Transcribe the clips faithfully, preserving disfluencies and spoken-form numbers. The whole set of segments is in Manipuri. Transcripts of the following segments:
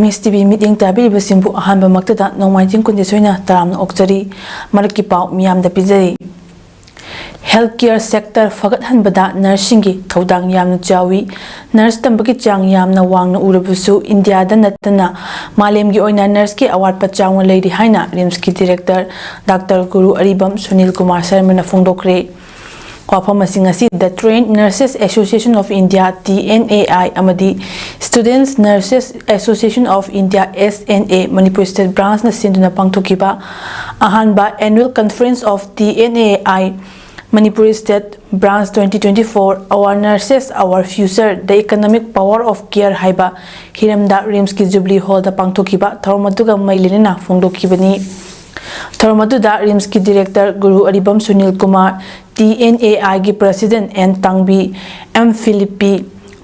ꯑꯦꯝ ꯑꯦꯁ ꯇꯤ ꯚꯤ ꯃꯤꯠꯌꯦꯡ ꯇꯥꯕꯤꯔꯤꯕꯁꯤꯡꯕꯨ ꯑꯍꯥꯟꯕꯃꯛꯇꯗ ꯅꯣꯡꯃꯥꯏꯖꯤꯡ ꯀꯨꯟꯅꯤꯊꯣꯏꯅ ꯇꯔꯥꯝꯅ ꯑꯣꯛꯆꯔꯤ꯫ ꯃꯔꯛꯀꯤ ꯄꯥꯎ ꯃꯤꯌꯥꯝꯗ ꯄꯤꯖꯔꯤ꯫ Health care sector ꯐꯒꯠꯍꯟꯕꯗ ꯅꯔꯁꯁꯤꯡꯒꯤ ꯊꯧꯗꯥꯡ ꯌꯥꯝꯅ ꯆꯥꯎꯏ꯫ ꯅꯔꯁ ꯇꯝꯕꯒꯤ ꯆꯥꯡ ꯌꯥꯝꯅ ꯋꯥꯡꯅ ꯎꯔꯕꯁꯨ, ꯏꯟꯗꯤꯌꯥꯗ ꯅꯠꯇꯅ ꯃꯥꯂꯦꯝꯒꯤ ꯑꯣꯏꯅ ꯅꯔꯁꯀꯤ ꯑꯋꯥꯠꯄ ꯆꯥꯎꯅ ꯂꯩꯔꯤ ꯍꯥꯏꯅ ꯔꯤꯝꯁꯀꯤ ꯗꯤꯔꯦꯛꯇꯔ ꯗꯥꯛꯇꯔ ꯒꯨꯔꯨ ꯑꯔꯤꯕꯝ ꯁꯨꯅꯤꯜ ꯀꯨꯃꯥꯔ ꯁꯔꯃꯅ ꯐꯣꯡꯗꯣꯛꯈ꯭ꯔꯦ꯫ ꯋꯥꯐꯝ ꯑꯁꯤꯡ ꯑꯁꯤ The Trained Nurses Association of India, T N A I, ꯑꯃꯗꯤ Students Nurses Association of India, S N A, Manipur State Branchꯅ ꯁꯤꯟꯗꯨꯅ ꯄꯥꯡꯊꯣꯛꯈꯤꯕ ꯑꯍꯥꯟꯕ Annual Conference of T N A I Manipur State Branch twenty twenty-four, Our Nurses, Our Future, The Economic Power of Care ꯍꯥꯏꯕ ꯍꯤꯔꯝꯗ ꯔꯤꯝꯁꯀꯤ ꯖꯨꯕꯤꯂꯤ ꯍꯣꯜꯗ ꯄꯥꯡꯊꯣꯛꯈꯤꯕ ꯊꯧꯔꯝ ꯑꯗꯨꯒ ꯃꯔꯤ ꯂꯩꯅꯅ ꯐꯣꯡꯗꯣꯛꯈꯤꯕꯅꯤ꯫ ꯊꯧꯔꯝ ꯑꯗꯨꯗ ꯔꯤꯝꯁꯀꯤ director Guru Aribam Sunil Kumar, T N A Iꯒꯤ president N Tangbi, M Philippi,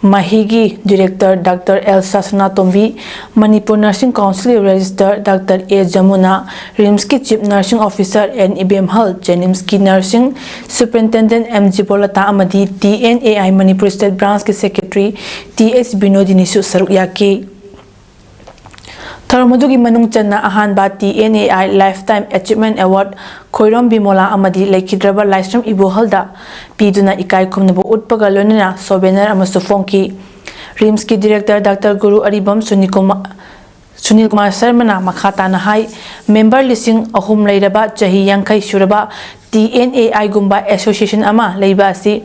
ꯃꯍꯤꯒꯤ director doctor Elsa Sanatombi, Manipur nursing ꯀꯥꯎꯟꯁꯤꯜꯒꯤ ꯔꯦꯖꯤꯁꯇꯔ ꯗꯥꯛꯇꯔ ꯑꯦ ꯖꯃꯨꯅꯥ, ꯔꯤꯝꯁꯀꯤ chief nursing officer N Ibemhal, ꯖꯦꯅꯤꯝꯁꯀꯤ ꯅꯔꯁꯤꯡ ꯁꯨꯄꯔꯤꯟꯇꯦꯟꯗꯦꯟꯠ ꯑꯦꯝ ꯖꯤꯕꯣꯂꯇꯥ ꯑꯃꯗꯤ T N A I Manipur state ꯕ꯭ꯔꯥꯟꯁꯀꯤ ꯁꯦꯀ꯭ꯔꯦꯇꯔꯤ ꯇꯤ ꯑꯦꯁ ꯕꯤꯅꯣꯗꯤꯅꯤꯁꯨ ꯁꯔꯨꯛ ꯌꯥꯈꯤ꯫ ꯊꯧꯔꯝ ꯑꯗꯨꯒꯤ ꯃꯅꯨꯡ ꯆꯟꯅ ꯑꯍꯥꯟꯕ T N A I Lifetime Achievement Award Khoirom ꯕꯤꯃꯣꯂꯥ ꯑꯃꯗꯤ ꯂꯩꯈꯤꯗ꯭ꯔꯕ ꯂꯥꯏꯁ꯭ꯔꯝ ꯏꯕꯣꯍꯜꯗ ꯄꯤꯗꯨꯅ ꯏꯀꯥꯏ ꯈꯨꯝꯅꯕ ꯎꯠꯄꯒ ꯂꯣꯏꯅꯅ ꯁꯣꯚꯦꯅꯔ ꯑꯃꯁꯨ ꯐꯣꯡꯈꯤ꯫ ꯔꯤꯝꯁꯀꯤ ꯗꯤꯔꯦꯛꯇꯔ ꯗꯥꯛꯇꯔ ꯒꯨꯔꯨ ꯑꯔꯤꯕꯝ ꯁꯨꯅꯤꯜ ꯀꯨꯃꯥꯔ, ꯁꯨꯅꯤꯜ ꯀꯨꯃꯥꯔ ꯁꯔꯃꯅ ꯃꯈꯥ ꯇꯥꯅ ꯍꯥꯏ, ꯃꯦꯝꯕꯔ ꯂꯤꯁꯤꯡ ꯑꯍꯨꯝ ꯂꯩꯔꯕ, ꯆꯍꯤ ꯌꯥꯡꯈꯩ ꯁꯨꯔꯕ T N A Iꯒꯨꯝꯕ ꯑꯦꯁꯣꯁꯤꯌꯦꯁꯟ ꯑꯃ ꯂꯩꯕ ꯑꯁꯤ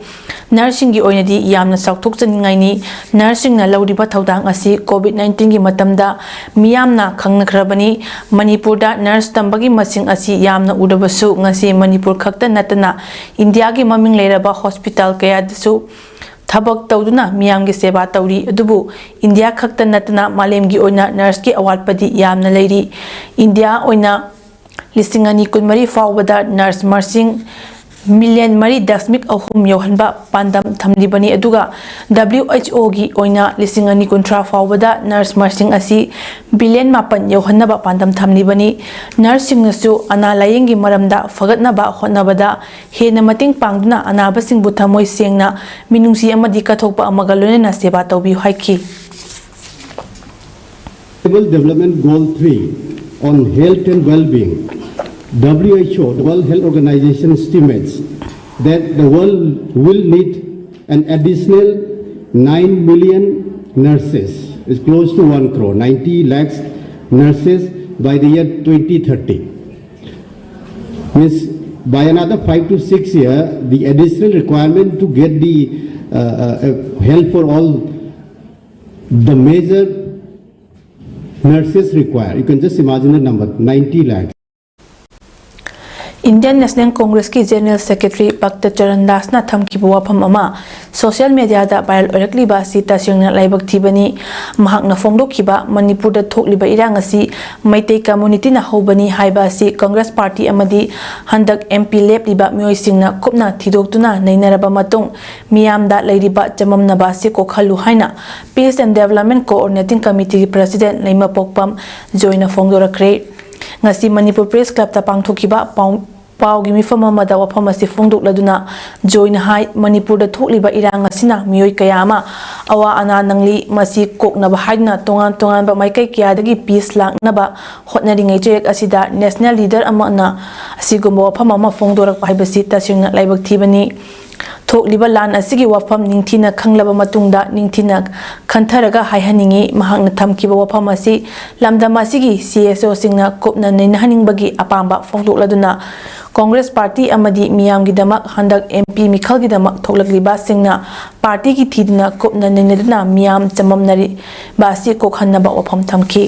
ꯅꯔꯁꯁꯤꯡꯒꯤ ꯑꯣꯏꯅꯗꯤ ꯌꯥꯝꯅ ꯆꯥꯎꯊꯣꯛꯆꯅꯤꯡꯉꯥꯏꯅꯤ꯫ ꯅꯔꯁꯁꯤꯡꯅ ꯂꯧꯔꯤꯕ ꯊꯧꯗꯥꯡ ꯑꯁꯤ ꯀꯣꯚꯤꯗ ꯅꯥꯏꯟꯇꯤꯟꯒꯤ ꯃꯇꯝꯗ ꯃꯤꯌꯥꯝꯅ ꯈꯪꯅꯈ꯭ꯔꯕꯅꯤ꯫ ꯃꯅꯤꯄꯨꯔꯗ ꯅꯔꯁ ꯇꯝꯕꯒꯤ ꯃꯁꯤꯡ ꯑꯁꯤ ꯌꯥꯝꯅ ꯎꯔꯕꯁꯨ, ꯉꯁꯤ ꯃꯅꯤꯄꯨꯔ ꯈꯛꯇ ꯅꯠꯇꯅ ꯏꯟꯗꯤꯌꯥꯒꯤ ꯃꯃꯤꯡ ꯂꯩꯔꯕ ꯍꯣꯁꯄꯤꯇꯥꯜ ꯀꯌꯥꯗꯁꯨ ꯊꯕꯛ ꯇꯧꯗꯨꯅ ꯃꯤꯌꯥꯝꯒꯤ ꯁꯦꯕꯥ ꯇꯧꯔꯤ꯫ ꯑꯗꯨꯕꯨ ꯏꯟꯗꯤꯌꯥ ꯈꯛꯇ ꯅꯠꯇꯅ ꯃꯥꯂꯦꯝꯒꯤ ꯑꯣꯏꯅ ꯅꯔꯁꯀꯤ ꯑꯋꯥꯠꯄꯗꯤ ꯌꯥꯝꯅ ꯂꯩꯔꯤ꯫ ꯏꯟꯗꯤꯌꯥ ꯑꯣꯏꯅ ꯂꯤꯁꯤꯡ ꯑꯅꯤ ꯀꯨꯟꯃꯔꯤ ꯐꯥꯎꯕꯗ ꯅꯔꯁ ꯃꯁꯤꯡ ꯃꯤꯂꯤꯌꯟ ꯃꯔꯤ ꯗꯁꯃꯤꯛ ꯑꯍꯨꯝ ꯌꯧꯍꯟꯕ ꯄꯥꯟꯗꯝ ꯊꯝꯂꯤꯕꯅꯤ꯫ ꯑꯗꯨꯒ W H Oꯒꯤ ꯑꯣꯏꯅ ꯂꯤꯁꯤꯡ ꯑꯅꯤ ꯀꯨꯟꯊ꯭ꯔꯥ ꯐꯥꯎꯕꯗ ꯅꯔꯁ ꯃꯁꯤꯡ ꯑꯁꯤ ꯕꯤꯂꯤꯌꯟ ꯃꯥꯄꯟ ꯌꯧꯍꯟꯅꯕ ꯄꯥꯟꯗꯝ ꯊꯝꯂꯤꯕꯅꯤ꯫ ꯅꯔꯁꯁꯤꯡꯅꯁꯨ ꯑꯅꯥ ꯂꯥꯌꯦꯡꯒꯤ ꯃꯔꯝꯗ ꯐꯒꯠꯅꯕ ꯍꯣꯠꯅꯕꯗ ꯍꯦꯟꯅ ꯃꯇꯦꯡ ꯄꯥꯡꯗꯨꯅ ꯑꯅꯥꯕꯁꯤꯡꯕꯨ ꯊꯃꯣꯏ ꯁꯦꯡꯅ, ꯃꯤꯅꯨꯡꯁꯤ ꯑꯃꯗꯤ ꯀꯠꯊꯣꯛꯄ ꯑꯃꯒ ꯂꯣꯏꯅꯅ ꯁꯦꯕꯥ ꯇꯧꯕꯤꯌꯨ ꯍꯥꯏꯈꯤ꯫ Sustainable Development Goal three on health and well-being, W H O, the World Health Organization, estimates that the world will need an additional nine million nurses, is close to one crore, ninety lakhs nurses by the year twenty thirty. Means by another five to six year, the additional requirement to get the uh, uh, uh, health for all the major nurses require. You can just imagine the number, ninety lakhs. Indian National Congressꯀꯤ General Secretary ꯚꯛꯇ Charan ꯗꯥꯁꯅ ꯊꯝꯈꯤꯕ ꯋꯥꯐꯝ ꯑꯃ social mediaꯗ viral ꯑꯣꯏꯔꯛꯂꯤꯕ ꯑꯁꯤ ꯇꯁꯦꯡꯅ ꯂꯥꯏꯕꯛ ꯊꯤꯕꯅꯤ꯫ ꯃꯍꯥꯛꯅ ꯐꯣꯡꯗꯣꯛꯈꯤꯕ ꯃꯅꯤꯄꯨꯔꯗ ꯊꯣꯛꯂꯤꯕ ꯏꯔꯥꯡ ꯑꯁꯤ ꯃꯩꯇꯩ communityꯅ ꯍꯧꯕꯅꯤ ꯍꯥꯏꯕ ꯑꯁꯤ Congress party ꯑꯃꯗꯤ ꯍꯟꯗꯛ M P ꯂꯦꯞꯂꯤꯕ ꯃꯤꯑꯣꯏꯁꯤꯡꯅ ꯀꯨꯞꯅ ꯊꯤꯗꯣꯛꯇꯨꯅ ꯅꯩꯅꯔꯕ ꯃꯇꯨꯡ ꯃꯤꯌꯥꯝꯗ ꯂꯩꯔꯤꯕ ꯆꯃꯝꯅꯕ ꯑꯁꯤ ꯀꯣꯛꯍꯜꯂꯨ ꯍꯥꯏꯅ Peace and Development Coordinating Committeeꯒꯤ President ꯂꯩꯃꯄꯣꯛꯄꯝ ꯖꯣꯏꯅ ꯐꯣꯡꯗꯣꯔꯛꯈ꯭ꯔꯦ꯫ ꯉꯁꯤ ꯃꯅꯤꯄꯨꯔ Press Clubꯇ ꯄꯥꯡꯊꯣꯛꯈꯤꯕ ꯄꯥꯎ ꯄꯥꯎꯒꯤ ꯃꯤꯐꯝ ꯑꯃꯗ ꯋꯥꯐꯝ ꯑꯁꯤ ꯐꯣꯡꯗꯣꯛꯂꯗꯨꯅ ꯖꯣꯏꯅ ꯍꯥꯏ, ꯃꯅꯤꯄꯨꯔꯗ ꯊꯣꯛꯂꯤꯕ ꯏꯔꯥꯡ ꯑꯁꯤꯅ ꯃꯤꯑꯣꯏ ꯀꯌꯥ ꯑꯃ ꯑꯋꯥ ꯑꯅꯥ ꯅꯪꯂꯤ꯫ ꯃꯁꯤ ꯀꯣꯛꯅꯕ ꯍꯥꯏꯗꯨꯅ ꯇꯣꯉꯥꯟ ꯇꯣꯉꯥꯟꯕ ꯃꯥꯏꯀꯩ ꯀꯌꯥꯗꯒꯤ peace ꯂꯥꯛꯅꯕ ꯍꯣꯠꯅꯔꯤꯉꯩ ꯆꯩꯔꯛ ꯑꯁꯤꯗ national leader ꯑꯃꯅ ꯑꯁꯤꯒꯨꯝꯕ ꯋꯥꯐꯝ ꯑꯃ ꯐꯣꯡꯗꯣꯔꯛꯄ ꯍꯥꯏꯕꯁꯤ ꯇꯁꯦꯡꯅ ꯂꯥꯏꯕꯛ ꯊꯤꯕꯅꯤ꯫ ꯊꯣꯛꯂꯤꯕ ꯂꯥꯟ ꯑꯁꯤꯒꯤ ꯋꯥꯐꯝ ꯅꯤꯡꯊꯤꯅ ꯈꯪꯂꯕ ꯃꯇꯨꯡꯗ ꯅꯤꯡꯊꯤꯅ ꯈꯟꯊꯔꯒ ꯍꯥꯏꯍꯟꯅꯤꯡꯏ꯫ ꯃꯍꯥꯛꯅ ꯊꯝꯈꯤꯕ ꯋꯥꯐꯝ ꯑꯁꯤ ꯂꯝꯗꯝ ꯑꯁꯤꯒꯤ C S Oꯁꯤꯡꯅ ꯀꯨꯞꯅ ꯅꯩꯅꯍꯟꯅꯤꯡꯕꯒꯤ ꯑꯄꯥꯝꯕ ꯐꯣꯡꯗꯣꯛꯂꯗꯨꯅ Congress party ꯑꯃꯗꯤ ꯃꯤꯌꯥꯝꯒꯤꯗꯃꯛ ꯍꯟꯗꯛ M P ꯃꯤꯈꯜꯒꯤꯗꯃꯛ ꯊꯣꯛꯂꯛꯂꯤꯕꯁꯤꯡꯅ partyꯒꯤ ꯊꯤꯗꯨꯅ ꯀꯨꯞꯅ ꯅꯩꯅꯗꯨꯅ ꯃꯤꯌꯥꯝ ꯆꯃꯝꯅꯔꯤꯕ ꯑꯁꯤ ꯀꯣꯛꯍꯟꯅꯕ ꯋꯥꯐꯝ ꯊꯝꯈꯤ꯫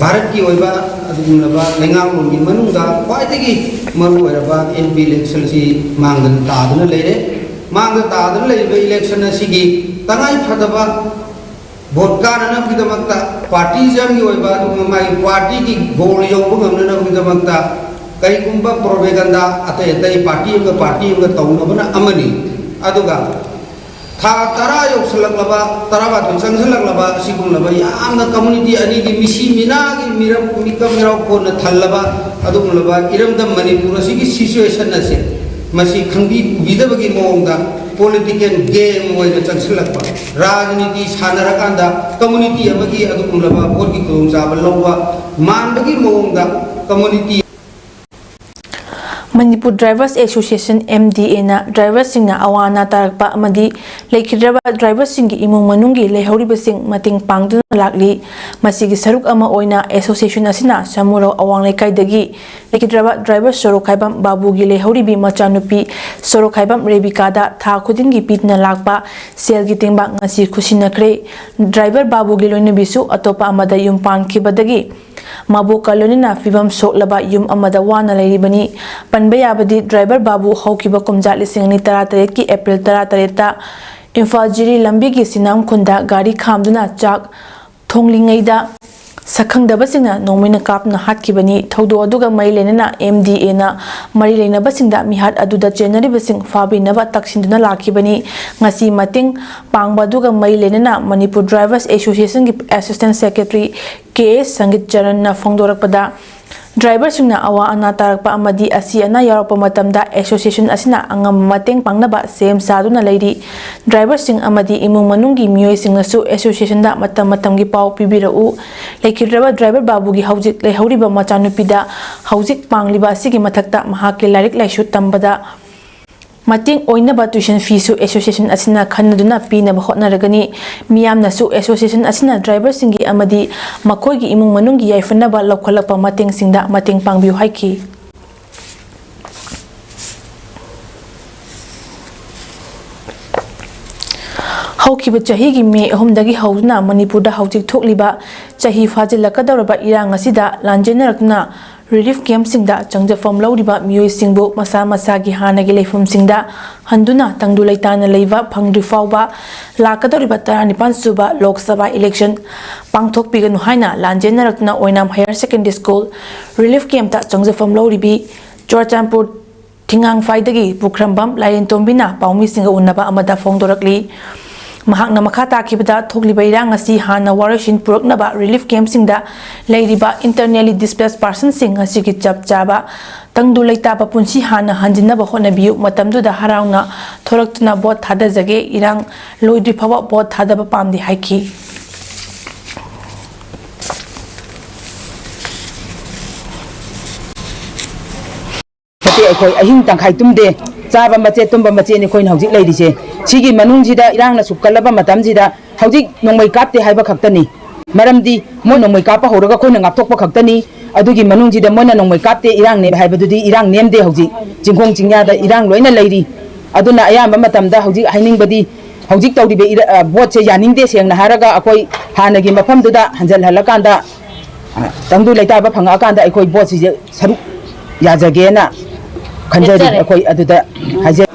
ꯚꯥꯔꯠꯀꯤ ꯑꯣꯏꯕ ꯑꯗꯨꯒꯨꯝꯂꯕ ꯂꯩꯉꯥꯛꯂꯣꯟꯒꯤ ꯃꯅꯨꯡꯗ ꯈ꯭ꯋꯥꯏꯗꯒꯤ ꯃꯔꯨ ꯑꯣꯏꯔꯕ M P election ꯑꯁꯤ ꯃꯥꯡꯗ ꯇꯥꯗꯨꯅ ꯂꯩꯔꯦ꯫ ꯃꯥꯡꯗ ꯇꯥꯗꯨꯅ ꯂꯩꯔꯤꯕ election ꯑꯁꯤꯒꯤ ꯇꯉꯥꯏ ꯐꯗꯕ vote ꯀꯥꯅꯅꯕꯒꯤꯗꯃꯛꯇ, partyismꯒꯤ ꯑꯣꯏꯕ ꯑꯗꯨꯒꯨꯝꯕ ꯃꯥꯒꯤ partyꯒꯤ goal ꯌꯧꯕ ꯉꯝꯅꯅꯕꯒꯤꯗꯃꯛꯇ ꯀꯔꯤꯒꯨꯝꯕ propaganda ꯑꯇꯩ ꯑꯇꯩ party ꯑꯃꯒ party ꯑꯃꯒ ꯇꯧꯅꯕꯅ ꯑꯃꯅꯤ꯫ ꯑꯗꯨꯒ ꯊꯥ ꯇꯔꯥ ꯌꯧꯁꯜꯂꯛꯂꯕ, ꯇꯔꯥꯃꯥꯊꯣꯏ ꯆꯪꯁꯜꯂꯛꯂꯕ ꯑꯁꯤꯒꯨꯝꯂꯕ ꯌꯥꯝꯅ community ꯑꯅꯤꯒꯤ ꯃꯤꯁꯤ ꯃꯤꯅꯥꯒꯤ ꯃꯤꯔꯝ, ꯃꯤꯀꯞ ꯃꯤꯔꯥꯎ ꯀꯣꯟꯅ ꯊꯜꯂꯕ ꯑꯗꯨꯒꯨꯝꯂꯕ ꯏꯔꯝꯗꯝ ꯃꯅꯤꯄꯨꯔ ꯑꯁꯤꯒꯤ situation ꯑꯁꯦ ꯃꯁꯤ ꯈꯪꯕꯤ ꯎꯕꯤꯗꯕꯒꯤ ꯃꯑꯣꯡꯗ ꯄꯣꯂꯤꯇꯤꯀꯦꯜ ꯒꯦꯝ ꯑꯣꯏꯅ ꯆꯪꯁꯤꯜꯂꯛꯄ, ꯔꯥꯖꯅꯤꯇꯤ ꯁꯥꯟꯅꯔꯀꯥꯟꯗ ꯀꯝꯃꯨꯅꯤꯇꯤ ꯑꯃꯒꯤ ꯑꯗꯨꯒꯨꯝꯂꯕ ꯚꯣꯠꯀꯤ ꯈꯨꯗꯣꯡꯆꯥꯕ ꯂꯧꯕ ꯃꯥꯟꯕꯒꯤ ꯃꯑꯣꯡꯗ community Manipur drivers association, M D ꯑꯦꯅ ꯗ꯭ꯔꯥꯏꯚꯔꯁꯤꯡꯅ ꯑꯋꯥ ꯑꯅꯥ ꯇꯥꯔꯛꯄ ꯑꯃꯗꯤ ꯂꯩꯈꯤꯗ꯭ꯔꯕ ꯗ꯭ꯔꯥꯏꯚꯔꯁꯤꯡꯒꯤ ꯏꯃꯨꯡ ꯃꯅꯨꯡꯒꯤ ꯂꯩꯍꯧꯔꯤꯕꯁꯤꯡ ꯃꯇꯦꯡ ꯄꯥꯡꯗꯨꯅ ꯂꯥꯛꯂꯤ꯫ ꯃꯁꯤꯒꯤ ꯁꯔꯨꯛ ꯑꯃ ꯑꯣꯏꯅ ꯑꯦꯁꯣꯁꯤꯌꯦꯁꯟ ꯑꯁꯤꯅ ꯁꯥꯃꯨꯔꯧ ꯑꯋꯥꯡ ꯂꯩꯀꯥꯏꯗꯒꯤ ꯂꯩꯈꯤꯗ꯭ꯔꯕ ꯗ꯭ꯔꯥꯏꯚꯔ ꯁꯣꯔꯣꯛꯈꯥꯏꯕꯝ ꯕꯥꯕꯨꯒꯤ ꯂꯩꯍꯧꯔꯤꯕꯤ ꯃꯆꯥꯅꯨꯄꯤ ꯁꯣꯔꯣꯛꯈꯥꯏꯕꯝ ꯔꯦꯕꯤꯀꯥꯗ ꯊꯥ ꯈꯨꯗꯤꯡꯒꯤ ꯄꯤꯗꯨꯅ ꯂꯥꯛꯄ ꯁꯦꯜꯒꯤ ꯇꯦꯡꯕꯥꯡ ꯉꯁꯤ ꯈꯨꯠꯁꯤꯟꯅꯈ꯭ꯔꯦ꯫ ꯗ꯭ꯔꯥꯏꯚꯔ ꯕꯥꯕꯨꯒꯤ ꯂꯣꯏꯅꯕꯤꯁꯨ ꯑꯇꯣꯞꯄ ꯑꯃꯗ ꯌꯨꯝ ꯄꯥꯟꯈꯤꯕꯗꯒꯤ ꯃꯕꯣꯛꯀ ꯂꯣꯏꯅꯅ ꯐꯤꯕꯝ ꯁꯣꯛꯂꯕ ꯌꯨꯝ ꯑꯃꯗ ꯋꯥꯅ ꯂꯩꯔꯤꯕꯅꯤ꯫ ꯄꯟꯕ ꯌꯥꯕꯗꯤ, ꯗ꯭ꯔꯥꯏꯚꯔ ꯕꯥꯕꯨ ꯍꯧꯈꯤꯕ ꯀꯨꯝꯖꯥ ꯂꯤꯁꯤꯡ ꯑꯅꯤ ꯇꯔꯥꯇꯔꯦꯠꯀꯤ ꯑꯦꯄ꯭ꯔꯤꯜ ꯇꯔꯥꯇꯔꯦꯠꯇ ꯏꯝꯐꯥꯜ ꯖꯤꯔꯤ ꯂꯝꯕꯤꯒꯤ ꯁꯤꯅꯥꯝ ꯈꯨꯟꯗ ꯒꯥꯔꯤ ꯈꯥꯝꯗꯨꯅ ꯆꯥꯛ ꯊꯣꯡꯂꯤꯉꯩꯗ ꯁꯛꯈꯪꯗꯕꯁꯤꯡꯅ ꯅꯣꯡꯃꯩꯅ ꯀꯥꯞꯇꯨꯅ ꯍꯥꯠꯈꯤꯕꯅꯤ꯫ ꯊꯧꯗꯣꯛ ꯑꯗꯨꯒ ꯃꯔꯤ ꯂꯩꯅꯅ ꯑꯦꯝ ꯗꯤ ꯑꯦꯅ ꯃꯔꯤ ꯂꯩꯅꯕꯁꯤꯡꯗ ꯃꯤꯍꯥꯠ ꯑꯗꯨꯗ ꯆꯦꯟꯅꯔꯤꯕꯁꯤꯡ ꯐꯥꯕꯤꯅꯕ ꯇꯛꯁꯤꯟꯗꯨꯅ ꯂꯥꯛꯈꯤꯕꯅꯤ꯫ ꯉꯁꯤ ꯃꯇꯦꯡ ꯄꯥꯡꯕ ꯑꯗꯨꯒ ꯃꯔꯤ ꯂꯩꯅꯅ ꯃꯅꯤꯄꯨꯔ ꯗ꯭ꯔꯥꯏꯚꯔꯁ ꯑꯦꯁꯣꯁꯤꯌꯦꯁꯟꯒꯤ ꯑꯦꯁꯤꯁꯇꯦꯟ ꯁꯦꯀ꯭ꯔꯦꯇꯔꯤ ꯀꯦ ꯑꯦꯁ ꯁꯪꯒꯤꯠ ꯆꯔꯟꯅ ꯐꯣꯡꯗꯣꯔꯛꯄꯗ, ꯗ꯭ꯔꯥꯏꯚꯔꯁꯤꯡꯅ ꯑꯋꯥ ꯑꯅꯥ ꯇꯥꯔꯛꯄ ꯑꯃꯗꯤ ꯑꯁꯤ ꯑꯅꯥ ꯌꯥꯎꯔꯛꯄ ꯃꯇꯝꯗ ꯑꯦꯁꯣꯁꯤꯌꯦꯁꯟ ꯑꯁꯤꯅ ꯑꯉꯝꯕ ꯃꯇꯦꯡ ꯄꯥꯡꯅꯕ ꯁꯦꯝ ꯁꯥꯗꯨꯅ ꯂꯩꯔꯤ꯫ ꯗ꯭ꯔꯥꯏꯚꯔꯁꯤꯡ ꯑꯃꯗꯤ ꯏꯃꯨꯡ ꯃꯅꯨꯡꯒꯤ ꯃꯤꯑꯣꯏꯁꯤꯡꯅꯁꯨ ꯑꯦꯁꯣꯁꯤꯌꯦꯁꯟꯗ ꯃꯇꯝ ꯃꯇꯝꯒꯤ ꯄꯥꯎ ꯄꯤꯕꯤꯔꯛꯎ꯫ ꯂꯩꯈꯤꯗ꯭ꯔꯕ ꯗ꯭ꯔꯥꯏꯚꯔ ꯕꯥꯕꯨꯒꯤ ꯍꯧꯖꯤꯛ ꯂꯩꯍꯧꯔꯤꯕ ꯃꯆꯥꯅꯨꯄꯤꯗ ꯍꯧꯖꯤꯛ ꯄꯥꯡꯂꯤꯕ ꯑꯁꯤꯒꯤ ꯃꯊꯛꯇ ꯃꯍꯥꯛꯀꯤ ꯂꯥꯏꯔꯤꯛ ꯂꯥꯏꯁꯨ ꯇꯝꯕꯗ ꯃꯇꯦꯡ ꯑꯣꯏꯅꯕ tuition feeꯁꯨ ꯑꯦꯁꯣꯁꯤꯌꯦꯁꯟ ꯑꯁꯤꯅ ꯈꯟꯅꯗꯨꯅ ꯄꯤꯅꯕ ꯍꯣꯠꯅꯔꯒꯅꯤ꯫ ꯃꯤꯌꯥꯝꯅꯁꯨ ꯑꯦꯁꯣꯁꯤꯌꯦꯁꯟ ꯑꯁꯤꯅ ꯗ꯭ꯔꯥꯏꯚꯔꯁꯤꯡꯒꯤ ꯑꯃꯗꯤ ꯃꯈꯣꯏꯒꯤ ꯏꯃꯨꯡ ꯃꯅꯨꯡꯒꯤ ꯌꯥꯏꯐꯅꯕ ꯂꯧꯈꯠꯂꯛꯄ ꯃꯇꯦꯡꯁꯤꯡꯗ ꯃꯇꯦꯡ ꯄꯥꯡꯕꯤꯌꯨ ꯍꯥꯏꯈꯤ꯫ ꯍꯧꯈꯤꯕ ꯆꯍꯤꯒꯤ ꯃꯦ ꯑꯍꯨꯝꯗꯒꯤ ꯍꯧꯗꯨꯅ ꯃꯅꯤꯄꯨꯔꯗ ꯍꯧꯖꯤꯛ ꯊꯣꯛꯂꯤꯕ ꯆꯍꯤ ꯐꯥꯖꯤꯜꯂꯛꯀꯗꯧꯔꯕ ꯏꯔꯥꯡ ꯑꯁꯤꯗ ꯂꯥꯟꯖꯦꯟꯅꯔꯛꯇꯨꯅ relief campꯁꯤꯡꯗ ꯆꯪꯖꯐꯝ ꯂꯧꯔꯤꯕ ꯃꯤꯑꯣꯏꯁꯤꯡꯕꯨ ꯃꯁꯥ ꯃꯁꯥꯒꯤ ꯍꯥꯟꯅꯒꯤ ꯂꯩꯐꯝꯁꯤꯡꯗ ꯍꯟꯗꯨꯅ ꯇꯪꯗꯨ ꯂꯩꯇꯥꯅ ꯂꯩꯕ ꯐꯪꯗ꯭ꯔꯤ ꯐꯥꯎꯕ ꯂꯥꯛꯀꯗꯧꯔꯤꯕ ꯇꯔꯥꯅꯤꯄꯥꯟ ꯁꯨꯕ ꯂꯣꯛ ꯁꯚꯥ election ꯄꯥꯡꯊꯣꯛꯄꯤꯒꯅꯨ ꯍꯥꯏꯅ ꯂꯥꯟꯖꯦꯟꯅꯔꯛꯇꯨꯅ ꯑꯣꯏꯅꯥꯝ Higher Secondary School relief campꯇ ꯆꯪꯖꯐꯝ ꯂꯧꯔꯤꯕꯤ Churachandpur ꯊꯤꯡꯉꯥꯡꯐꯥꯏꯗꯒꯤ ꯄꯨꯈ꯭ꯔꯝꯕꯝ ꯂꯥꯏꯔꯦꯟꯇꯣꯝꯕꯤꯅ ꯄꯥꯎꯃꯤꯁꯤꯡꯒ ꯎꯅꯕ ꯑꯃꯗ ꯐꯣꯡꯗꯣꯔꯛꯂꯤ꯫ ꯃꯍꯥꯛꯅ ꯃꯈꯥ ꯇꯥꯈꯤꯕꯗ, ꯊꯣꯛꯂꯤꯕ ꯏꯔꯥꯡ ꯑꯁꯤ ꯍꯥꯟꯅ ꯋꯥꯔꯣꯏꯁꯤꯟ ꯄꯨꯔꯛꯅꯕ relief campꯁꯤꯡꯗ ꯂꯩꯔꯤꯕ internally displaced personꯁꯤꯡ ꯑꯁꯤꯒꯤ ꯆꯞ ꯆꯥꯕ ꯇꯪꯗꯨ ꯂꯩꯇꯥꯕ ꯄꯨꯟꯁꯤ ꯍꯥꯟꯅ ꯍꯟꯖꯤꯟꯅꯕ ꯍꯣꯠꯅꯕꯤꯌꯨ꯫ ꯃꯇꯝꯗꯨꯗ ꯍꯔꯥꯎꯅ ꯊꯣꯔꯛꯇꯨꯅ ꯚꯣꯠ ꯊꯥꯗꯖꯒꯦ꯫ ꯏꯔꯥꯡ ꯂꯣꯏꯗ꯭ꯔꯤ ꯐꯥꯎꯕ ꯚꯣꯠ ꯊꯥꯗꯕ ꯄꯥꯝꯗꯦ ꯍꯥꯏꯈꯤ꯫ ꯅꯠꯇꯦ, ꯑꯩꯈꯣꯏ ꯑꯍꯤꯡ ꯇꯪꯈꯥꯏ ꯇꯨꯝꯗꯦ, ꯆꯥꯕ ꯃꯆꯦꯠ ꯇꯨꯝꯕ ꯃꯆꯦꯠꯅꯤ ꯑꯩꯈꯣꯏꯅ ꯍꯧꯖꯤꯛ ꯂꯩꯔꯤꯁꯦ꯫ ꯁꯤꯒꯤ ꯃꯅꯨꯡꯁꯤꯗ ꯏꯔꯥꯡꯅ ꯁꯨꯛꯀꯠꯂꯕ ꯃꯇꯝꯁꯤꯗ ꯍꯧꯖꯤꯛ ꯅꯣꯡꯃꯩ ꯀꯥꯞꯇꯦ ꯍꯥꯏꯕ ꯈꯛꯇꯅꯤ꯫ ꯃꯔꯝꯗꯤ ꯃꯣꯏ ꯅꯣꯡꯃꯩ ꯀꯥꯞꯄ ꯍꯧꯔꯒ ꯑꯩꯈꯣꯏꯅ ꯉꯥꯛꯊꯣꯛꯄ ꯈꯛꯇꯅꯤ꯫ ꯑꯗꯨꯒꯤ ꯃꯅꯨꯡꯁꯤꯗ ꯃꯣꯏꯅ ꯅꯣꯡꯃꯩ ꯀꯥꯞꯇꯦ, ꯏꯔꯥꯡꯅꯦ ꯍꯥꯏꯕꯗꯨꯗꯤ ꯏꯔꯥꯡ ꯅꯦꯝꯗꯦ꯫ ꯍꯧꯖꯤꯛ ꯆꯤꯡꯈꯣꯡ ꯆꯤꯡꯌꯥꯗ ꯏꯔꯥꯡ ꯂꯣꯏꯅ ꯂꯩꯔꯤ꯫ ꯑꯗꯨꯅ ꯑꯌꯥꯝꯕ ꯃꯇꯝꯗ ꯍꯧꯖꯤꯛ ꯍꯥꯏꯅꯤꯡꯕꯗꯤ ꯍꯧꯖꯤꯛ ꯇꯧꯔꯤꯕ ꯏꯔ-, ꯑ, ꯚꯣꯠꯁꯦ ꯌꯥꯅꯤꯡꯗꯦ꯫ ꯁꯦꯡꯅ ꯍꯥꯏꯔꯒ ꯑꯩꯈꯣꯏ ꯍꯥꯟꯅꯒꯤ ꯃꯐꯝꯗꯨꯗ ꯍꯟꯖꯜꯍꯜꯂꯀꯥꯟꯗ, ꯑ, ꯇꯪꯗꯨ ꯂꯩꯇꯥꯕ ꯐꯪꯉꯛꯑꯀꯥꯟꯗ ꯑꯩꯈꯣꯏ ꯚꯣꯠꯁꯤꯁꯦ ꯁꯔꯨꯛ ꯌꯥꯖꯒꯦꯅ ꯈꯟꯖꯔꯤ꯫ ꯂꯦꯞꯆꯔꯦ꯫ ꯑꯩꯈꯣꯏ ꯑꯗꯨꯗ ꯍꯥꯏꯖꯔꯤ꯫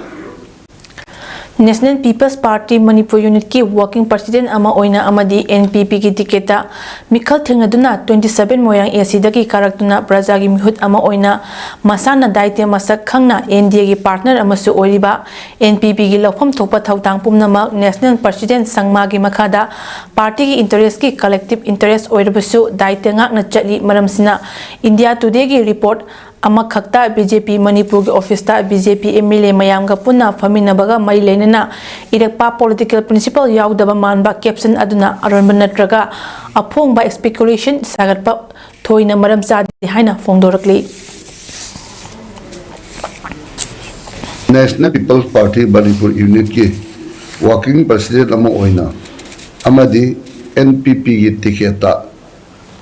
National People's Party ꯃꯅꯤꯄꯨꯔ ꯌꯨꯅꯤꯠꯀꯤ ꯋꯥꯔꯀꯤꯡ ꯄ꯭ꯔꯁꯤꯗꯦꯟ ꯑꯃ ꯑꯣꯏꯅ ꯑꯃꯗꯤ ꯑꯦꯟ ꯄꯤ ꯄꯤꯒꯤ ꯇꯤꯀꯦꯠꯇ ꯃꯤꯈꯜ ꯊꯦꯡꯅꯗꯨꯅ twenty seven ꯃꯣꯏꯔꯥꯡ ꯑꯦ ꯁꯤꯗꯒꯤ ꯀꯥꯔꯛꯇꯨꯅ ꯄ꯭ꯔꯖꯥꯒꯤ ꯃꯤꯍꯨꯠ ꯑꯃ ꯑꯣꯏꯅ ꯃꯁꯥꯅ ꯗꯥꯏꯇ꯭ꯌ ꯃꯁꯛ ꯈꯪꯅ ꯑꯦꯟ ꯗꯤ ꯑꯦꯒꯤ ꯄꯥꯔꯠꯅꯔ ꯑꯃꯁꯨ ꯑꯣꯏꯔꯤꯕ ꯑꯦꯟ ꯄꯤ ꯄꯤꯒꯤ ꯂꯧꯐꯝ ꯊꯣꯛꯄ ꯊꯧꯗꯥꯡ ꯄꯨꯝꯅꯃꯛ ꯅꯦꯁꯅꯦꯜ ꯄ꯭ꯔꯁꯤꯗꯦꯟ ꯁꯪꯃꯥꯒꯤ ꯃꯈꯥꯗ ꯄꯥꯔꯇꯤꯒꯤ ꯏꯟꯇꯔꯦꯁꯀꯤ ꯀꯂꯦꯛꯇꯤꯚ ꯏꯟꯇꯔꯦꯁ ꯑꯣꯏꯔꯕꯁꯨ ꯗꯥꯏꯇ꯭ꯌ ꯉꯥꯛꯅ ꯆꯠꯂꯤ꯫ ꯃꯔꯝꯁꯤꯅ ꯏꯟꯗꯤꯌꯥ ꯇꯨꯗꯦꯒꯤ ꯔꯤꯄꯣꯔꯠ ꯑꯃꯈꯛꯇ ꯕꯤ ꯖꯦ ꯄꯤ ꯃꯅꯤꯄꯨꯔꯒꯤ ꯑꯣꯐꯤꯁꯇ B J P M L A ꯃꯌꯥꯝꯒ ꯄꯨꯟꯅ ꯐꯝꯃꯤꯟꯅꯕꯒ ꯃꯔꯤ ꯂꯩꯅꯅ ꯏꯔꯛꯄ ꯄꯣꯂꯤꯇꯤꯀꯦꯜ ꯄ꯭ꯔꯤꯟꯁꯤꯄꯜ ꯌꯥꯎꯗꯕ ꯃꯥꯟꯕ ꯀꯦꯞꯁꯟ ꯑꯗꯨꯅ ꯑꯔꯣꯟꯕ ꯅꯠꯇ꯭ꯔꯒ ꯑꯐꯣꯡꯕ ꯏꯁꯄꯦꯀꯨꯂꯦꯁꯟ ꯁꯥꯒꯠꯄ ꯊꯣꯏꯅ ꯃꯔꯝ ꯆꯥꯗꯦ ꯍꯥꯏꯅ ꯐꯣꯡꯗꯣꯔꯛꯂꯤ꯫ National People's Party ꯃꯅꯤꯄꯨꯔ ꯌꯨꯅꯤꯠꯀꯤ ꯋꯥꯔꯀꯤꯡ ꯄ꯭ꯔꯁꯤꯗꯦꯟ ꯑꯃ ꯑꯣꯏꯅ ꯑꯃꯗꯤ ꯑꯦꯟ ꯄꯤ ꯄꯤꯒꯤ ꯇꯤꯀꯦꯠꯇ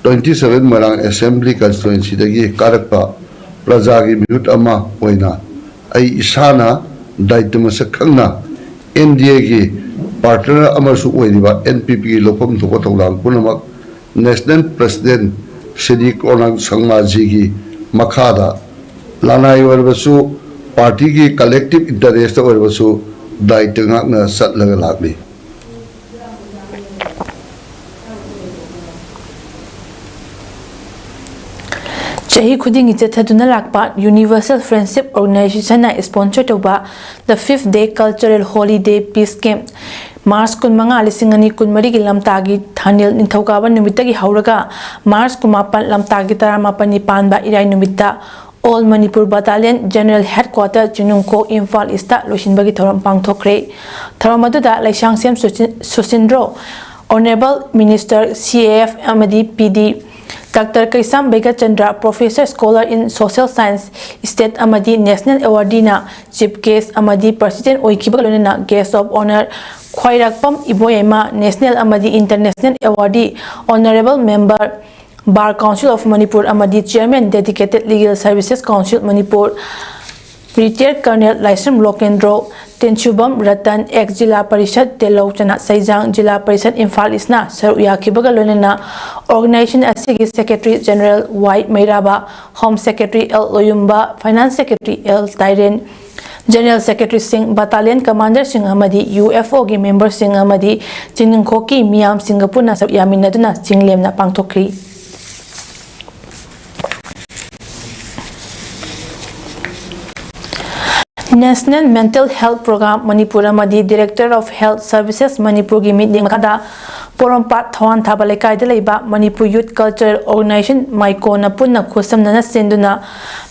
twenty seven ꯃꯣꯏꯔꯥꯡ ꯑꯦꯁꯦꯝꯕ꯭ꯂꯤ ꯀꯟꯁꯇꯤꯇ꯭ꯋꯦꯟꯁꯤꯗꯒꯤ ꯀꯥꯔꯛꯄ ꯄ꯭ꯔꯖꯥꯒꯤ ꯃꯤꯍꯨꯠ ꯑꯃ ꯑꯣꯏꯅ ꯑꯩ ꯏꯁꯥꯅ ꯗꯥꯏꯇ꯭ꯌ ꯃꯁꯛ ꯈꯪꯅ ꯑꯦꯟ ꯗꯤ ꯑꯦꯒꯤ ꯄꯥꯔꯠꯅꯔ ꯑꯃꯁꯨ ꯑꯣꯏꯔꯤꯕ ꯑꯦꯟ ꯄꯤ ꯄꯤꯒꯤ ꯂꯧꯐꯝ ꯊꯣꯛꯄ ꯊꯧꯗꯥꯡ ꯄꯨꯝꯅꯃꯛ ꯅꯦꯁꯅꯦꯜ ꯄ꯭ꯔꯁꯤꯗꯦꯟ ꯁ꯭ꯔꯤ ꯀꯣꯔꯅꯥꯛ ꯁꯪꯃꯥꯖꯤꯒꯤ ꯃꯈꯥꯗ ꯂꯅꯥꯏ ꯑꯣꯏꯔꯕꯁꯨ ꯄꯥꯔꯇꯤꯒꯤ ꯀꯂꯦꯛꯇꯤꯚ ꯏꯟꯇꯔꯦꯁꯇ ꯑꯣꯏꯔꯕꯁꯨ ꯗꯥꯏꯇ꯭ꯌ ꯉꯥꯛꯅ ꯆꯠꯂꯒ ꯂꯥꯛꯂꯤ꯫ ꯆꯍꯤ ꯈꯨꯗꯤꯡꯒꯤ ꯆꯠꯊꯗꯨꯅ ꯂꯥꯛꯄ Universal Friendship Organizationꯅ sponsor ꯇꯧꯕ The Fifth Day Cultural Holiday Peace Camp, March ꯀꯨꯟꯃꯉꯥ, ꯂꯤꯁꯤꯡ ꯑꯅꯤ ꯀꯨꯟꯃꯔꯤꯒꯤ ꯂꯝꯇꯥꯒꯤ ꯊꯥꯅꯤꯜ ꯅꯤꯡꯊꯧꯀꯥꯕ ꯅꯨꯃꯤꯠꯇꯒꯤ ꯍꯧꯔꯒ ꯃꯥꯔꯆ ꯀꯨꯟꯃꯥꯄꯟ, ꯂꯝꯇꯥꯒꯤ ꯇꯔꯥꯃꯥꯄꯟꯅꯤ ꯄꯥꯟꯕ ꯏꯔꯥꯏ ꯅꯨꯃꯤꯠꯇ All Manipur Battalion General Headquarter Chingnungkhok, Imphal east ꯂꯣꯏꯁꯤꯟꯕꯒꯤ ꯊꯧꯔꯝ ꯄꯥꯡꯊꯣꯛꯈ꯭ꯔꯦ꯫ ꯊꯧꯔꯝ ꯑꯗꯨꯗ Leishangthem ꯁꯨꯆꯤꯟ-, ꯁꯨꯁꯤꯟꯗ꯭ꯔꯣ, Honourable Minister, C A F ꯑꯃꯗꯤ P D, Doctor Keisham ꯕꯩꯒꯆꯟꯗ꯭ꯔ, Professor Scholar in Social Science, State ꯑꯃꯗꯤ National Awardee ꯅ Chief Guest ꯑꯃꯗꯤ President ꯑꯣꯏꯈꯤꯕꯒ ꯂꯣꯏꯅꯅ Guest of Honour ꯈ꯭ꯋꯥꯏꯔꯥꯛꯄꯝ ꯏꯕꯣꯌꯥꯏꯃ, National ꯑꯃꯗꯤ International Awardee, Honourable Member, Bar Council of Manipur ꯑꯃꯗꯤ Chairman, Dedicated Legal Services Council Manipur, Retired Colonel ꯂꯥꯏꯁ꯭ꯔꯝ ꯂꯣꯀꯦꯟꯗ꯭ꯔꯣ, ꯇꯦꯟꯁꯨꯕꯝ ꯔꯇꯟ, ex ꯖꯤꯂꯥ ꯄꯔꯤꯁꯠ ꯇꯦꯂꯧ ꯆꯅꯥ ꯁꯩꯖꯥꯡ, ꯖꯤꯂꯥ ꯄꯔꯤꯁꯠ ꯏꯝꯐꯥꯜ ꯏꯁꯅ ꯁꯔꯨꯛ ꯌꯥꯈꯤꯕꯒ ꯂꯣꯏꯅꯅ organization ꯑꯁꯤꯒꯤ Secretary General Y Meiraba, Home Secretary L Loyumba, Finance Secretary L Tairen, General Secretary ꯁꯤꯡ, Battalion Commander ꯁꯤꯡ ꯑꯃꯗꯤ U F O ꯒꯤ member ꯁꯤꯡ ꯑꯃꯗꯤ ꯆꯤꯡꯅꯨꯡꯈꯣꯛꯀꯤ ꯃꯤꯌꯥꯝꯁꯤꯡꯒ ꯄꯨꯟꯅ ꯁꯔꯨꯛ ꯌꯥꯃꯤꯟꯅꯗꯨꯅ ꯆꯤꯡꯂꯦꯝꯅ ꯄꯥꯡꯊꯣꯛꯈꯤ꯫ National Mental Health Program Manipur ꯑꯃꯗꯤ Director of Health Services ꯃꯅꯤꯄꯨꯔꯒꯤ ꯃꯤꯠꯌꯦꯡ ꯃꯈꯥꯗ ꯄꯣꯔꯣꯝꯄꯥꯠ ꯊꯋꯥꯟ ꯊꯥꯕ ꯂꯩꯀꯥꯏꯗ ꯂꯩꯕ Manipur Youth Cultural Organization, ꯃꯥꯏꯀꯣꯅ ꯄꯨꯟꯅ ꯈꯨꯠꯁꯝꯅꯅ ꯁꯤꯟꯗꯨꯅ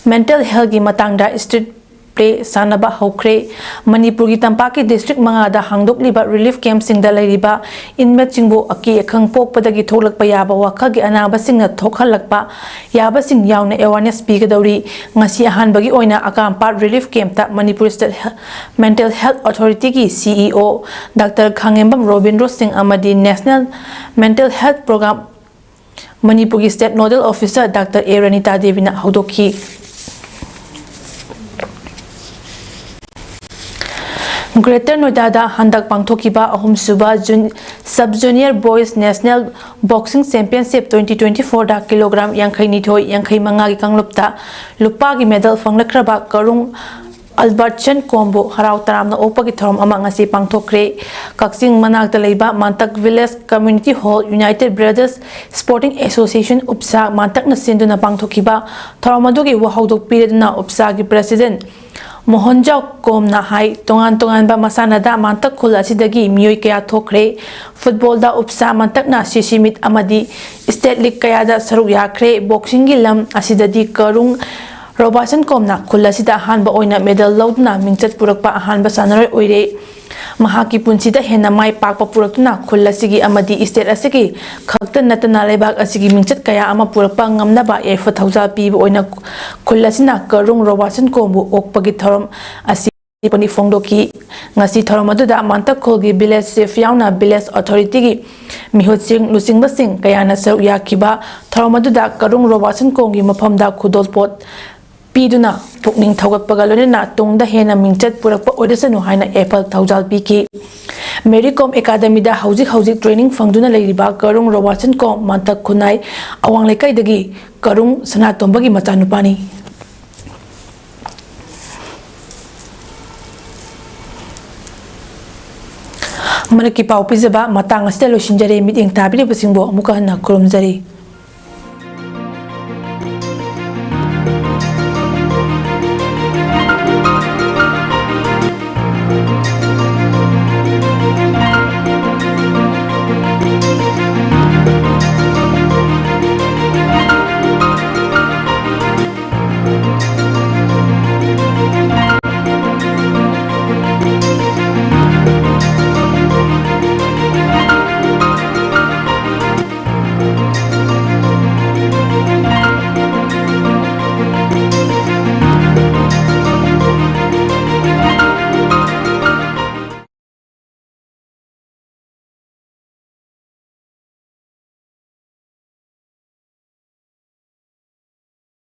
mental health ꯀꯤ ꯃꯇꯥꯡꯗ street play ꯁꯥꯟꯅꯕ ꯍꯧꯈ꯭ꯔꯦ꯫ ꯃꯅꯤꯄꯨꯔꯒꯤ ꯇꯝꯄꯥꯛꯀꯤ district ꯃꯉꯥꯗ ꯍꯥꯡꯗꯣꯛꯂꯤꯕ relief camp ꯁꯤꯡꯗ ꯂꯩꯔꯤꯕ inmate ꯁꯤꯡꯕꯨ ꯑꯀꯤ ꯑꯈꯪ ꯄꯣꯛꯄꯗꯒꯤ ꯊꯣꯛꯂꯛꯄ ꯌꯥꯕ ꯋꯥꯈꯜꯒꯤ ꯑꯅꯥꯕꯁꯤꯡꯅ ꯊꯣꯛꯍꯜꯂꯛꯄ ꯌꯥꯕꯁꯤꯡ ꯌꯥꯎꯅ awareness ꯄꯤꯒꯗꯧꯔꯤ꯫ ꯉꯁꯤ ꯑꯍꯥꯟꯕꯒꯤ ꯑꯣꯏꯅ ꯑꯀꯥꯝꯄꯥꯠ relief camp ꯇ Manipur State He-, Mental Health Authority ꯒꯤ C E O Doctor ꯈꯥꯉꯦꯝꯕꯝ Robindro ꯁꯤꯡ ꯑꯃꯗꯤ National Mental Health Program ꯃꯅꯤꯄꯨꯔꯒꯤ State Nodal Officer Doctor ꯑꯦ ꯔꯅꯤꯇꯥ ꯗꯦꯕꯤꯅ ꯍꯧꯗꯣꯛꯈꯤ꯫ Greater Noida ꯗ ꯍꯟꯗꯛ ꯄꯥꯡꯊꯣꯛꯈꯤꯕ ꯑꯍꯨꯝꯁꯨꯕ June-, Sub Junior Boys National Boxing Championship twenty twenty-four ꯗ kilogram ꯌꯥꯡꯈꯩ ꯅꯤꯊꯣꯏ, ꯌꯥꯡꯈꯩ ꯃꯉꯥꯒꯤ ꯀꯥꯡꯂꯨꯞꯇ ꯂꯨꯄꯥꯒꯤ medal ꯐꯪꯂꯛꯈ꯭ꯔꯕ ꯀꯔꯨꯡ ꯑꯜꯕꯔꯠꯁꯟ ꯀꯣꯝꯕꯨ ꯍꯔꯥꯎ ꯇꯔꯥꯝꯅ ꯑꯣꯛꯄꯒꯤ ꯊꯧꯔꯝ ꯑꯃ ꯉꯁꯤ ꯄꯥꯡꯊꯣꯛꯈ꯭ꯔꯦ꯫ ꯀꯛꯆꯤꯡ ꯃꯅꯥꯛꯇ ꯂꯩꯕ ꯃꯥꯟꯇꯛ Village Community Hall United Brothers Sporting Association ꯎꯞꯁꯥ ꯃꯥꯟꯇꯛꯅ ꯁꯤꯟꯗꯨꯅ ꯄꯥꯡꯊꯣꯛꯈꯤꯕ ꯊꯧꯔꯝ ꯑꯗꯨꯒꯤ ꯋꯥꯍꯧꯗꯣꯛ ꯄꯤꯔꯗꯨꯅ ꯎꯞꯁꯥꯒꯤ President ꯃꯣꯍꯟꯖꯥꯎ ꯀꯣꯝꯅ ꯍꯥꯏ, ꯇꯣꯉꯥꯟ ꯇꯣꯉꯥꯟꯕ ꯃꯁꯥꯟꯅꯗ ꯃꯥꯟꯇꯛ ꯈꯨꯜ ꯑꯁꯤꯗꯒꯤ ꯃꯤꯑꯣꯏ ꯀꯌꯥ ꯊꯣꯛꯈ꯭ꯔꯦ꯫ Football ꯗ ꯎꯞꯁꯥ ꯃꯥꯟꯇꯛꯅ C C meet ꯑꯃꯗꯤ State League ꯀꯌꯥꯗ ꯁꯔꯨꯛ ꯌꯥꯈ꯭ꯔꯦ꯫ Boxing ꯒꯤ ꯂꯝ ꯑꯁꯤꯗꯗꯤ ꯀꯔꯨꯡ ꯔꯣꯕꯥꯔꯠꯁꯟ ꯀꯣꯝꯅ ꯈꯨꯜ ꯑꯁꯤꯗ ꯑꯍꯥꯟꯕ ꯑꯣꯏꯅ ꯃꯦꯗꯜ ꯂꯧꯗꯨꯅ ꯃꯤꯡꯆꯠ ꯄꯨꯔꯛꯄ ꯑꯍꯥꯟꯕ ꯁꯥꯟꯅꯔꯣꯏ ꯑꯣꯏꯔꯦ꯫ ꯃꯍꯥꯛꯀꯤ ꯄꯨꯟꯁꯤꯗ ꯍꯦꯟꯅ ꯃꯥꯏ ꯄꯥꯛꯄ ꯄꯨꯔꯛꯇꯨꯅ ꯈꯨꯜ ꯑꯁꯤꯒꯤ ꯑꯃꯗꯤ ꯁ꯭ꯇꯦꯠ ꯑꯁꯤꯒꯤ ꯈꯛꯇ ꯅꯠꯇꯅ ꯂꯩꯕꯥꯛ ꯑꯁꯤꯒꯤ ꯃꯤꯡꯆꯠ ꯀꯌꯥ ꯑꯃ ꯄꯨꯔꯛꯄ ꯉꯝꯅꯕ ꯌꯥꯏꯐ ꯊꯧꯖꯥꯜ ꯄꯤꯕ ꯑꯣꯏꯅ ꯈꯨꯜ ꯑꯁꯤꯅ ꯀꯔꯨꯡ ꯔꯣꯕꯥꯔꯠꯁꯟ ꯀꯣꯝꯕꯨ ꯑꯣꯛꯄꯒꯤ ꯊꯧꯔꯝ ꯑꯁꯤ ꯐꯣꯡꯗꯣꯛꯈꯤ꯫ ꯉꯁꯤ ꯊꯧꯔꯝ ꯑꯗꯨꯗ ꯃꯥꯟꯇꯛꯈꯣꯜꯒꯤ ꯚꯤꯂꯦꯖ ꯆꯤꯐ ꯌꯥꯎꯅ ꯚꯤꯂꯦꯖ ꯑꯣꯊꯣꯔꯤꯇꯤꯒꯤ ꯃꯤꯍꯨꯠꯁꯤꯡ, ꯂꯨꯆꯤꯡꯕꯁꯤꯡ ꯀꯌꯥꯅ ꯁꯔꯨꯛ ꯌꯥꯈꯤꯕ ꯊꯧꯔꯝ ꯑꯗꯨꯗ ꯀꯔꯨꯡ ꯔꯣꯕꯥꯔꯠꯁꯟ ꯀꯣꯝꯒꯤ ꯃꯐꯝꯗ ꯈꯨꯗꯣꯜꯄꯣꯠ ꯄꯤꯗꯨꯅ ꯄꯨꯛꯅꯤꯡ ꯊꯧꯒꯠꯄꯒ ꯂꯣꯏꯅꯅ ꯇꯨꯡꯗ ꯍꯦꯟꯅ ꯃꯤꯡꯆꯠ ꯄꯨꯔꯛꯄ ꯑꯣꯏꯔꯁꯅꯨ ꯍꯥꯏꯅ ꯌꯥꯏꯐ ꯊꯧꯖꯥꯜ ꯄꯤꯈꯤ꯫ ꯃꯦꯔꯤ ꯀꯣꯝ ꯑꯦꯀꯥꯗꯃꯤꯗ ꯍꯧꯖꯤꯛ ꯍꯧꯖꯤꯛ ꯇ꯭ꯔꯦꯅꯤꯡ ꯐꯪꯗꯨꯅ ꯂꯩꯔꯤꯕ ꯀꯔꯨꯡ ꯔꯣꯕꯥꯔꯠꯁꯟ ꯀꯣꯝ ꯃꯥꯟꯇꯛ ꯈꯨꯟꯅꯥꯏ ꯑꯋꯥꯡ ꯂꯩꯀꯥꯏꯗꯒꯤ ꯀꯔꯨꯡ ꯁꯅꯥꯇꯣꯝꯕꯒꯤ ꯃꯆꯥꯅꯨꯄꯥꯅꯤ꯫ ꯃꯔꯛꯀꯤ ꯄꯥꯎ ꯄꯤꯖꯕ ꯃꯇꯥꯡ ꯑꯁꯤꯗ ꯂꯣꯏꯁꯤꯟꯖꯔꯦ꯫ ꯃꯤꯠꯌꯦꯡ ꯇꯥꯕꯤꯔꯤꯕꯁꯤꯡꯕꯨ ꯑꯃꯨꯛꯀ ꯍꯟꯅ ꯈꯨꯔꯨꯝꯖꯔꯤ꯫